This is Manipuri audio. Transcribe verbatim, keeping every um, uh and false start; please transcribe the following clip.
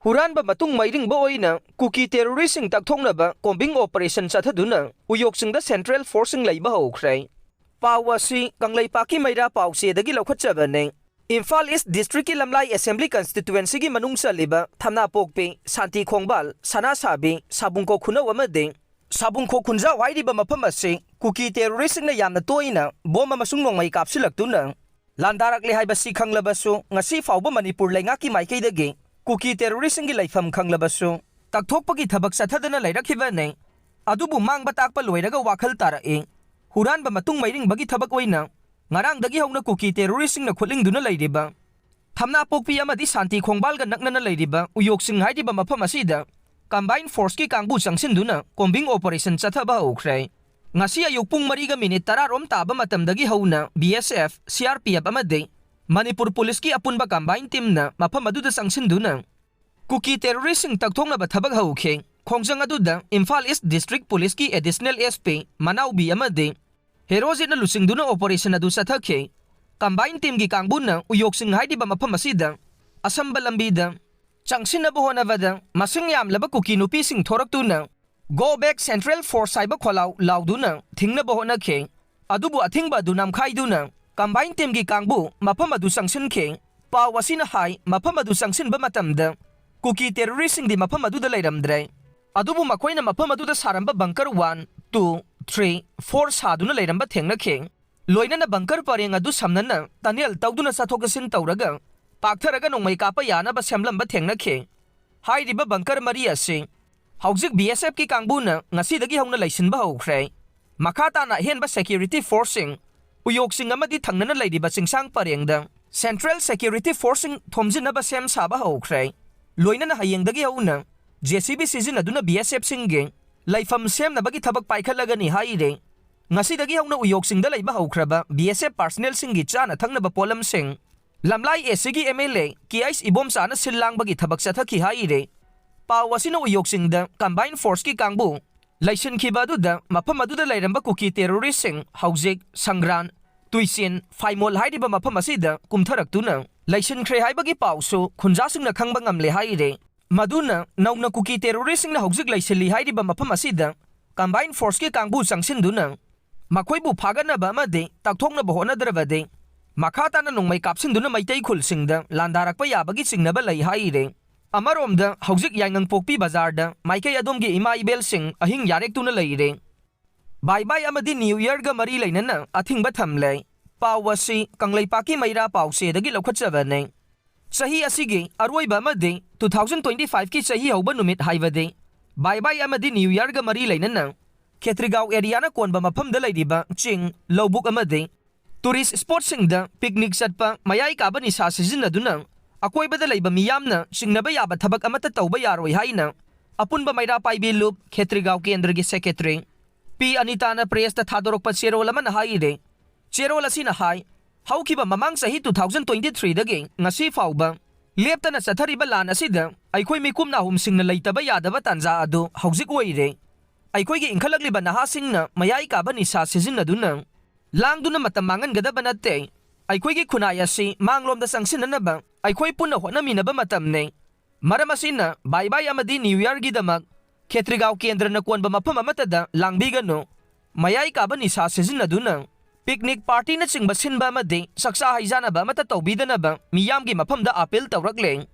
ꯍꯨꯔꯥꯟꯕ ꯃꯇꯨꯡ ꯃꯩꯔꯤꯡꯕ ꯑꯣꯏꯅ ꯀꯨꯀꯤ ꯇꯦꯔꯣꯔꯤꯁꯁꯤꯡ ꯇꯛꯊꯣꯛꯅꯕ ꯀꯣꯝꯕꯤꯡ ꯑꯣꯄꯔꯦꯁꯟ ꯆꯠꯊꯗꯨꯅ ꯎꯌꯣꯛꯁꯤꯡꯗ ꯁꯦꯟꯇ꯭ꯔꯦꯜ ꯐꯣꯔꯁꯁꯤꯡ ꯂꯩꯕ ꯍꯧꯈ꯭ꯔꯦ꯫ ꯄꯥꯎ ꯑꯁꯤ ꯀꯪꯂꯩꯄꯥꯛꯀꯤ ꯃꯩꯔꯥ ꯄꯥꯎꯆꯦꯗꯒꯤ ꯂꯧꯈꯠꯆꯕꯅꯤ꯫ ꯏꯝꯐꯥꯜ ꯏꯁ ꯗꯤꯁꯇ꯭ꯔꯤꯛꯀꯤ ꯂꯝꯂꯥꯏ ꯑꯦꯁꯦꯝꯕ꯭ꯂꯤ ꯀꯟꯁꯇꯤꯇ꯭ꯋꯦꯟꯁꯤꯒꯤ ꯃꯅꯨꯡ ꯆꯜꯂꯤꯕ ꯊꯝꯅꯥꯄꯣꯛꯄꯤ, ꯁꯥꯟꯇꯤ ꯈꯣꯡꯕꯥꯜ, ꯁꯅꯥꯁꯥꯕꯤ, ꯁꯥꯕꯨꯡꯈꯣꯛ ꯈꯨꯅꯧ ꯑꯃꯗꯤ ꯁꯥꯕꯨꯡꯈꯣꯛ ꯈꯨꯟꯖꯥꯎ ꯍꯥꯏꯔꯤꯕ ꯃꯐꯝ ꯑꯁꯤ ꯀꯨꯀꯤ ꯇꯦꯔꯣꯔꯤꯁꯁꯤꯡꯅ ꯌꯥꯝꯅ ꯇꯣꯏꯅ ꯕꯣꯝ ꯑꯃꯁꯨꯡ ꯅꯣꯡꯃꯩ ꯀꯥꯞꯁꯤꯜꯂꯛꯇꯨꯅ ꯂꯥꯟꯗꯥꯔꯛꯂꯦ ꯍꯥꯏꯕꯁꯤ ꯈꯪꯂꯕꯁꯨ, ꯉꯁꯤ ꯐꯥꯎꯕ ꯃꯅꯤꯄꯨꯔ ꯂꯩꯉꯥꯛꯀꯤ ꯃꯥꯏꯀꯩꯗꯒꯤ ꯀꯨꯀꯤ ꯇꯦꯔꯣꯔꯤꯁꯁꯤꯡꯒꯤ ꯂꯩꯐꯝ ꯈꯪꯂꯕꯁꯨ ꯇꯛꯊꯣꯛꯄꯒꯤ ꯊꯕꯛ ꯆꯠꯊꯗꯅ ꯂꯩꯔꯛꯈꯤꯕꯅꯤ꯫ ꯑꯗꯨꯕꯨ ꯃꯥꯡꯕ ꯇꯥꯛꯄ ꯂꯣꯏꯔꯒ ꯋꯥꯈꯜ ꯇꯥꯔꯛꯏ꯫ ꯍꯨꯔꯥꯟꯕ ꯃꯇꯨꯡ ꯃꯩꯔꯤꯡꯕꯒꯤ ꯊꯕꯛ ꯑꯣꯏꯅ ꯉꯔꯥꯡꯗꯒꯤ ꯍꯧꯅ ꯀꯨꯀꯤ ꯇꯦꯔꯣꯔꯤꯁꯁꯤꯡꯅ ꯈꯨꯠꯂꯤꯡꯗꯨꯅ ꯂꯩꯔꯤꯕ ꯊꯝꯅꯥꯄꯣꯛꯄꯤ ꯑꯃꯗꯤ ꯁꯥꯟꯇꯤ ꯈꯣꯡꯕꯥꯜꯒ ꯅꯛꯅꯅ ꯂꯩꯔꯤꯕ ꯎꯌꯣꯛꯁꯤꯡ ꯍꯥꯏꯔꯤꯕ ꯃꯐꯝ ꯑꯁꯤꯗ ꯀꯝꯕꯥꯏꯟ ꯐꯣꯔꯁꯀꯤ ꯀꯥꯡꯕꯨ ꯆꯪꯁꯤꯟꯗꯨꯅ ꯀꯣꯝꯕꯤꯡ ꯑꯣꯄꯔꯦꯁꯟ ꯆꯠꯊꯕ ꯍꯧꯈ꯭ꯔꯦ꯫ ꯉꯁꯤ ꯑꯌꯨꯛ ꯄꯨꯡ ꯃꯔꯤꯒ ꯃꯤꯅꯤꯠ ꯇꯔꯥꯔꯣꯝ ꯇꯥꯕ ꯃꯇꯝꯗꯒꯤ ꯍꯧꯅ B S F, C R P F ꯑꯃꯗꯤ ꯃꯅꯤꯄꯨꯔ ꯄꯨꯂꯤꯁꯀꯤ ꯑꯄꯨꯟꯕ ꯀꯝꯕꯥꯏꯟ ꯇꯤꯝꯅ ꯃꯐꯝ ꯑꯗꯨꯗ ꯆꯪꯁꯤꯟꯗꯨꯅ ꯀꯨꯀꯤ ꯇꯦꯔꯣꯔꯤꯁꯁꯤꯡ ꯇꯛꯊꯣꯛꯅꯕ ꯊꯕꯛ ꯍꯧꯈꯤ꯫ ꯈꯣꯡꯖꯪ ꯑꯗꯨꯗ ꯏꯝꯐꯥꯜ ꯏꯁ ꯗꯤꯁꯇ꯭ꯔꯤꯛ ꯄꯨꯂꯤꯁꯀꯤ ꯑꯦꯗꯤꯁꯅꯦꯜ ꯑꯦꯁ ꯄꯤ ꯃꯅꯥꯎꯕꯤ ꯑꯃꯗꯤ ꯍꯦꯔꯣꯖꯤꯠꯅ ꯂꯨꯆꯤꯡꯗꯨꯅ ꯑꯣꯄꯔꯦꯁꯟ ꯑꯗꯨ ꯆꯠꯊꯈꯤ꯫ ꯀꯝꯕꯥꯏꯟ ꯇꯤꯝꯒꯤ ꯀꯥꯡꯕꯨꯅ ꯎꯌꯣꯛꯁꯤꯡ ꯍꯥꯏꯔꯤꯕ ꯃꯐꯝ ꯑꯁꯤꯗ ꯑꯁꯝꯕ ꯂꯝꯕꯤꯗ ꯆꯪꯁꯤꯟꯅꯕ ꯍꯣꯠꯅꯕꯗ ꯃꯁꯤꯡ ꯌꯥꯝꯂꯕ ꯀꯨꯀꯤ ꯅꯨꯄꯤꯁꯤꯡ ꯊꯣꯔꯛꯇꯨꯅ "Go back Central Force" ꯍꯥꯏꯕ ꯈꯣꯜꯂꯥꯎ ꯂꯥꯎꯗꯨꯅ ꯊꯤꯡꯅꯕ ꯍꯣꯠꯅꯈꯤ꯫ ꯑꯗꯨꯕꯨ ꯑꯊꯤꯡꯕ ꯑꯗꯨ ꯅꯝꯈꯥꯏꯗꯨꯅ ꯀꯝꯕꯥꯏꯟ ꯇꯤꯝꯒꯤ ꯀꯥꯡꯕꯨ ꯃꯐꯝ ꯑꯗꯨ ꯆꯪꯁꯤꯟꯈꯤ꯫ ꯄꯥꯎ ꯑꯁꯤꯅ ꯍꯥꯏ, ꯃꯐꯝ ꯑꯗꯨ ꯆꯪꯁꯤꯟꯕ ꯃꯇꯝꯗ ꯀꯨꯀꯤ ꯇꯦꯔꯣꯔꯤꯁꯁꯤꯡꯗꯤ ꯃꯐꯝ ꯑꯗꯨꯗ ꯂꯩꯔꯝꯗ꯭ꯔꯦ꯫ ꯑꯗꯨꯕꯨ ꯃꯈꯣꯏꯅ ꯃꯐꯝ ꯑꯗꯨꯗ ꯁꯥꯔꯝꯕ bunker one, two, three, four ꯁꯥꯗꯨꯅ ꯂꯩꯔꯝꯕ ꯊꯦꯡꯅꯈꯤ꯫ ꯂꯣꯏꯅꯅ ꯕꯪꯀꯔ ꯄꯔꯦꯡ ꯑꯗꯨ ꯁꯝꯅꯅ ꯇꯅꯦꯜ ꯇꯧꯗꯨꯅ ꯆꯠꯊꯣꯛ ꯆꯠꯁꯤꯟ ꯇꯧꯔꯒ ꯄꯥꯛꯊꯔꯒ ꯅꯣꯡꯃꯩ ꯀꯥꯞꯄ ꯌꯥꯅꯕ ꯁꯦꯝꯂꯝꯕ ꯊꯦꯡꯅꯈꯤ꯫ ꯍꯥꯏꯔꯤꯕ ꯕꯪꯀꯔ ꯃꯔꯤ ꯑꯁꯤ ꯍꯧꯖꯤꯛ ꯕꯤ ꯑꯦꯁ ꯑꯦꯐꯀꯤ ꯀꯥꯡꯕꯨꯅ ꯉꯁꯤꯗꯒꯤ ꯍꯧꯅ ꯂꯩꯁꯤꯟꯕ ꯍꯧꯈ꯭ꯔꯦ꯫ ꯃꯈꯥ ꯇꯥꯅ ꯑꯍꯦꯟꯕ ꯁꯦꯀ꯭ꯌꯨꯔꯤꯇꯤ ꯐꯣꯔꯁꯁꯤꯡ, ꯎꯌꯣꯛꯁꯤꯡ ꯑꯃꯗꯤ ꯊꯪꯅꯅ ꯂꯩꯔꯤꯕ ꯆꯤꯡꯁꯥꯡ ꯄꯔꯦꯡꯗ ꯁꯦꯟꯇ꯭ꯔꯦꯜ ꯁꯦꯀ꯭ꯌꯨꯔꯤꯇꯤ ꯐꯣꯔꯁꯁꯤꯡ ꯊꯣꯝꯖꯤꯟꯅꯕ ꯁꯦꯝ ꯁꯥꯕ ꯍꯧꯈ꯭ꯔꯦ꯫ ꯂꯣꯏꯅꯅ ꯍꯌꯦꯡꯗꯒꯤ ꯍꯧꯅ ꯖꯦ ꯁꯤ ꯕꯤ ꯁꯤꯖꯤꯟꯅꯗꯨꯅ ꯕꯤ ꯑꯦꯁ ꯑꯦꯐꯁꯤꯡꯒꯤ ꯂꯩꯐꯝ ꯁꯦꯝꯅꯕꯒꯤ ꯊꯕꯛ ꯄꯥꯏꯈꯠꯂꯒꯅꯤ ꯍꯥꯏꯔꯤ꯫ ꯉꯁꯤꯗꯒꯤ ꯍꯧꯅ ꯎꯌꯣꯛꯁꯤꯡꯗ ꯂꯩꯕ ꯍꯧꯈ꯭ꯔꯕ ꯕꯤ ꯑꯦꯁ ꯑꯦꯐ ꯄꯥꯔꯁꯅꯦꯜꯁꯤꯡꯒꯤ ꯆꯥꯅ ꯊꯛꯅꯕ ꯄꯣꯠꯂꯝꯁꯤꯡ ꯂꯝꯂꯥꯏ ꯑꯦ ꯁꯤꯒꯤ M L A K H ꯏꯕꯣꯝꯆꯥꯅ ꯁꯤꯜ ꯂꯥꯡꯕꯒꯤ ꯊꯕꯛ ꯆꯠꯊꯈꯤ ꯍꯥꯏꯔꯤ꯫ ꯄꯥꯎ ꯑꯁꯤꯅ ꯎꯌꯣꯛꯁꯤꯡꯗ ꯀꯝꯕꯥꯏꯟ ꯐꯣꯔꯁꯀꯤ ꯀꯥꯡꯕꯨ ꯂꯩꯁꯤꯟꯈꯤꯕ ꯑꯗꯨꯗ ꯃꯐꯝ ꯑꯗꯨꯗ ꯂꯩꯔꯝꯕ ꯀꯨꯀꯤ ꯇꯦꯔꯣꯔꯤꯁꯁꯤꯡ ꯍꯧꯖꯤꯛ ꯁꯪꯒ꯭ꯔꯥꯟ, ꯇꯨꯏꯆꯦꯟ, ꯐꯥꯏꯃꯣꯜ ꯍꯥꯏꯔꯤꯕ ꯃꯐꯝ ꯑꯁꯤꯗ ꯀꯨꯝꯊꯔꯛꯇꯨꯅ ꯂꯩꯁꯤꯟꯈ꯭ꯔꯦ ꯍꯥꯏꯕꯒꯤ ꯄꯥꯎꯁꯨ ꯈꯨꯟꯖꯥꯁꯤꯡꯅ ꯈꯪꯕ ꯉꯝꯂꯦ ꯍꯥꯏꯔꯤ꯫ ꯃꯗꯨꯅ ꯅꯧꯅ ꯀꯨꯀꯤ ꯇꯦꯔꯣꯔꯤꯁꯁꯤꯡꯅ ꯍꯧꯖꯤꯛ ꯂꯩꯁꯤꯜꯂꯤ ꯍꯥꯏꯔꯤꯕ ꯃꯐꯝ ꯑꯁꯤꯗ ꯀꯝꯕꯥꯏꯟ ꯐꯣꯔꯁꯀꯤ ꯀꯥꯡꯕꯨ ꯆꯪꯁꯤꯟꯗꯨꯅ ꯃꯈꯣꯏꯕꯨ ꯐꯥꯒꯠꯅꯕ ꯑꯃꯗꯤ ꯇꯛꯊꯣꯛꯅꯕ ꯍꯣꯠꯅꯗ꯭ꯔꯕꯗꯤ ꯃꯈꯥ ꯇꯥꯅ ꯅꯣꯡꯃꯩ ꯀꯥꯞꯁꯤꯟꯗꯨꯅ ꯃꯩꯇꯩ ꯈꯨꯜꯁꯤꯡꯗ ꯂꯥꯟꯗꯥꯔꯛꯄ ꯌꯥꯕꯒꯤ ꯆꯤꯡꯅꯕ ꯂꯩ ꯍꯥꯏꯔꯦ꯫ ꯑꯃꯔꯣꯝꯗ ꯍꯧꯖꯤꯛ ꯌꯥꯏꯉꯪꯄꯣꯛꯄꯤ ꯕꯖꯥꯔꯗ ꯃꯥꯏꯀꯩ ꯑꯗꯣꯝꯒꯤ ꯏꯃꯥ ꯏꯕꯦꯜꯁꯤꯡ ꯑꯍꯤꯡ ꯌꯥꯔꯦꯛꯇꯨꯅ ꯂꯩꯔꯦ꯫ ꯕꯥꯏ ꯕꯥꯏ ꯑꯃꯗꯤ ꯅ꯭ꯌꯨ ꯏꯌꯔꯒ ꯃꯔꯤ ꯂꯩꯅꯅ ꯑꯊꯤꯡꯕ ꯊꯝꯂꯦ꯫ ꯄꯥꯎ ꯑꯁꯤ ꯀꯪꯂꯩꯄꯥꯛꯀꯤ ꯃꯩꯔꯥ ꯄꯥꯎꯆꯦꯗꯒꯤ ꯂꯧꯈꯠꯆꯕꯅꯦ꯫ ꯆꯍꯤ ꯑꯁꯤꯒꯤ ꯑꯔꯣꯏꯕ ꯑꯃꯗꯤ two thousand twenty five ꯀꯤ ꯆꯍꯤ ꯍꯧꯕ ꯅꯨꯃꯤꯠ ꯍꯥꯏꯕꯗꯤ ꯕꯥꯏ ꯕꯥꯏ ꯑꯃꯗꯤ ꯅ꯭ꯌꯨ ꯏꯌꯔꯒ ꯃꯔꯤ ꯂꯩꯅꯅ ꯈꯦꯇ꯭ꯔꯤꯒꯥꯎ ꯑꯦꯔꯤꯌꯥꯅ ꯀꯣꯟꯕ ꯃꯐꯝꯗ ꯂꯩꯔꯤꯕ ꯆꯤꯡ, ꯂꯧꯕꯨꯛ ꯑꯃꯗꯤ ꯇꯨꯔꯤꯁ ꯁ꯭ꯄꯣꯠꯁꯤꯡꯗ ꯄꯤꯛꯅꯤꯛ ꯆꯠꯄ, ꯃꯌꯥꯏ ꯀꯥꯕ ꯅꯤꯁꯥ ꯁꯤꯖꯤꯟꯅꯗꯨꯅ ꯑꯀꯣꯏꯕꯗ ꯂꯩꯕ ꯃꯤꯌꯥꯝꯅ ꯆꯤꯡꯅꯕ ꯌꯥꯕ ꯊꯕꯛ ꯑꯃꯠꯇ ꯇꯧꯕ ꯌꯥꯔꯣꯏ ꯍꯥꯏꯅ ꯑꯄꯨꯟꯕ ꯃꯩꯔꯥ ꯄꯥꯏꯕꯤ ꯂꯨꯞ ꯈꯦꯇ꯭ꯔꯤꯒꯥꯎ ꯀꯦꯟꯗ꯭ꯔꯒꯤ ꯁꯦꯀ꯭ꯔꯦꯇꯔꯤ ꯄꯤ ꯑꯅꯤꯇꯥꯅ ꯄ꯭ꯔꯦꯁꯇ ꯊꯥꯗꯣꯔꯛꯄ ꯆꯦꯔꯣꯜ ꯑꯃꯅ ꯍꯥꯏꯔꯤ꯫ ꯆꯦꯔꯣꯜ ꯑꯁꯤꯅ ꯍꯥꯏ, ꯍꯧꯈꯤꯕ ꯃꯃꯥꯡ ꯆꯍꯤ two thousand twenty three ꯗꯒꯤ ꯉꯁꯤ ꯐꯥꯎꯕ ꯂꯦꯞꯇꯅ ꯆꯠꯊꯔꯤꯕ ꯂꯥꯟ ꯑꯁꯤꯗ ꯑꯩꯈꯣꯏ ꯃꯤꯀꯨꯞ ꯅꯥꯍꯨꯝꯁꯤꯡꯅ ꯂꯩꯇꯕ ꯌꯥꯗꯕ ꯇꯥꯟꯖꯥ ꯑꯗꯨ ꯍꯧꯖꯤꯛ ꯑꯣꯏꯔꯦ꯫ ꯑꯩꯈꯣꯏꯒꯤ ꯏꯟꯈꯠꯂꯛꯂꯤꯕ ꯅꯍꯥꯁꯤꯡꯅ ꯃꯌꯥꯏ ꯀꯥꯕ ꯅꯤꯁꯥ ꯁꯤꯖꯤꯟꯅꯗꯨꯅ ꯂꯥꯡꯗꯨꯅ ꯃꯇꯝ ꯃꯥꯡꯍꯟꯒꯗꯕ ꯅꯠꯇꯦ꯫ ꯑꯩꯈꯣꯏꯒꯤ ꯈꯨꯟꯅꯥꯏ ꯑꯁꯤ ꯃꯥꯡꯂꯣꯝꯗ ꯆꯪꯁꯤꯟꯅꯅꯕ ꯑꯩꯈꯣꯏ ꯄꯨꯟꯅ ꯍꯣꯠꯅꯃꯤꯟꯅꯕ ꯃꯇꯝꯅꯤ꯫ ꯃꯔꯝ ꯑꯁꯤꯅ ꯕꯥꯏ ꯕꯥꯏ ꯑꯃꯗꯤ ꯅ꯭ꯌꯨ ꯏꯌꯔꯒꯤꯗꯃꯛ ꯈꯦꯇ꯭ꯔꯤꯒꯥꯎ ꯀꯦꯟꯗ꯭ꯔꯅ ꯀꯣꯟꯕ ꯃꯐꯝ ꯑꯃꯠꯇꯗ ꯂꯥꯡꯕꯤꯒꯅꯨ꯫ ꯃꯌꯥꯏ ꯀꯥꯕ ꯅꯤꯁꯥ ꯁꯤꯖꯤꯟꯅꯗꯨꯅ ꯄꯤꯛꯅꯤꯛ ꯄꯥꯔꯇꯤꯅꯆꯤꯡꯕ ꯁꯤꯟꯕ ꯑꯃꯗꯤ ꯆꯥꯛꯆꯥ ꯍꯩꯖꯥꯅꯕ ꯑꯃꯠꯇ ꯇꯧꯕꯤꯗꯅꯕ ꯃꯤꯌꯥꯝꯒꯤ ꯃꯐꯝꯗ ꯑꯥꯄꯤꯜ ꯇꯧꯔꯛꯂꯦ꯫